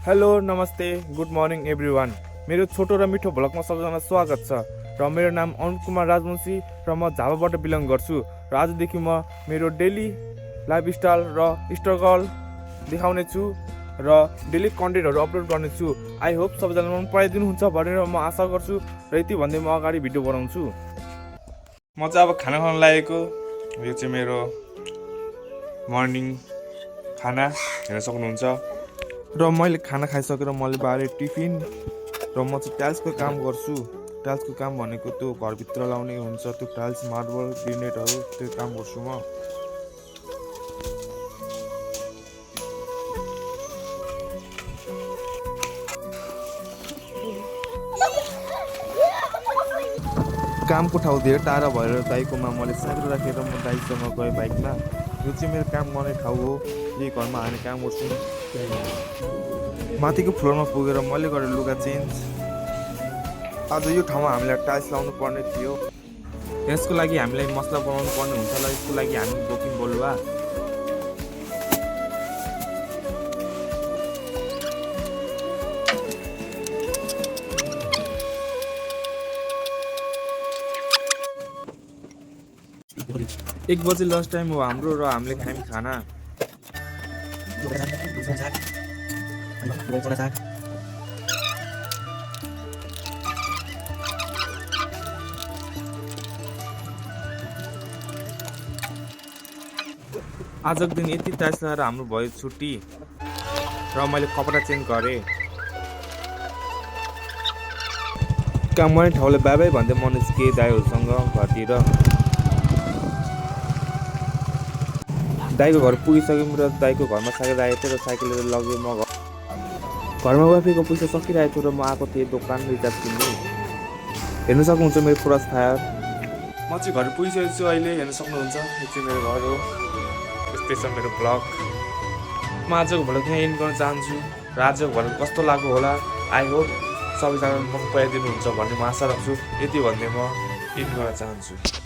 Hello नमस्ते good morning everyone. मेरो छोटो र मिठो भ्लगमा सबैजना स्वागत छ। र मेरो नाम अरुण कुमार राजवंशी र म झापाबाट बिलङ गर्छु। र आजदेखि म मेरो डेली लाइफस्टाइल र स्ट्रगल देखाउने छु र डेली कन्टेन्टहरू अपलोड गर्ने छु। आई होप सबैजना मन पराइदिनुहुन्छ भनेर म आशा गर्छु र यति भन्दै म अगाडि भिडियो बनाउँछु। म चाहिँ अब खाना खान लागेको। यो चाहिँ मेरो मर्निङ खाना हेर्न सक्नुहुन्छ। र मैले खाना खाइसकेर मैले बारे टिफिन र म चाहिँ टाइल्सको काम गर्छु। टाइल्सको काम भनेको त्यो घरभित्र लाउने हुन्छ, त्यो टाइल्स मार्बल ग्रेनाइटहरू त्यो काम गर्छु म। कामको ठाउँ धेरै टाढा भएर दाइकोमा मैले साइकल राखेर म दाइसँग गएँ बाइकमा। यो चाहिँ मेरो काम गर्ने ठाउँ हो। यही घरमा हामी काम गर्छौँ। माथिको फ्लोरमा पुगेर मैले गरेँ लुगा चेन्ज। आज यो ठाउँमा हामीलाई टाइल्स लाउनु पर्ने थियो। यसको लागि हामीलाई मसला बनाउनु पर्ने हुन्छ र यसको लागि हामी बोक्यौँ बलुवा। एक बजे लन्च टाइम हो हाम्रो र हामीले खायौँ खाना। आजको दिन यति टाइल्स लगाएर हाम्रो भयो छुट्टी र मैले कपडा चेन्ज गरेँ। काम गर्ने ठाउँले बाई बाई भन्दै म निस्केँ दाइहरूसँग घरतिर। दाइको घर पुगिसक्यौँ र दाइको घरमा साइकल राखेको थियो र साइकल लिएर लग्यो म घरमा वाइफाईको पैसा सकिरहेको थियो र म आएको थिएँ दोकान रिचार्ज किन्नु। हेर्नु सक्नुहुन्छ मेरो क्रस फायर। म चाहिँ घर पुगिसकेको छु अहिले, हेर्नु सक्नुहुन्छ। यो चाहिँ मेरो घर हो। यस्तै छ मेरो ब्लग। म आजको भ्लग यहाँ एन्ड गर्न चाहन्छु र आजको भ्लग कस्तो लाग्यो होला। आई होप सबैजना मन पराइदिनुहुन्छ भन्ने म आशा राख्छु। यति भन्दै म एन्ड गर्न चाहन्छु।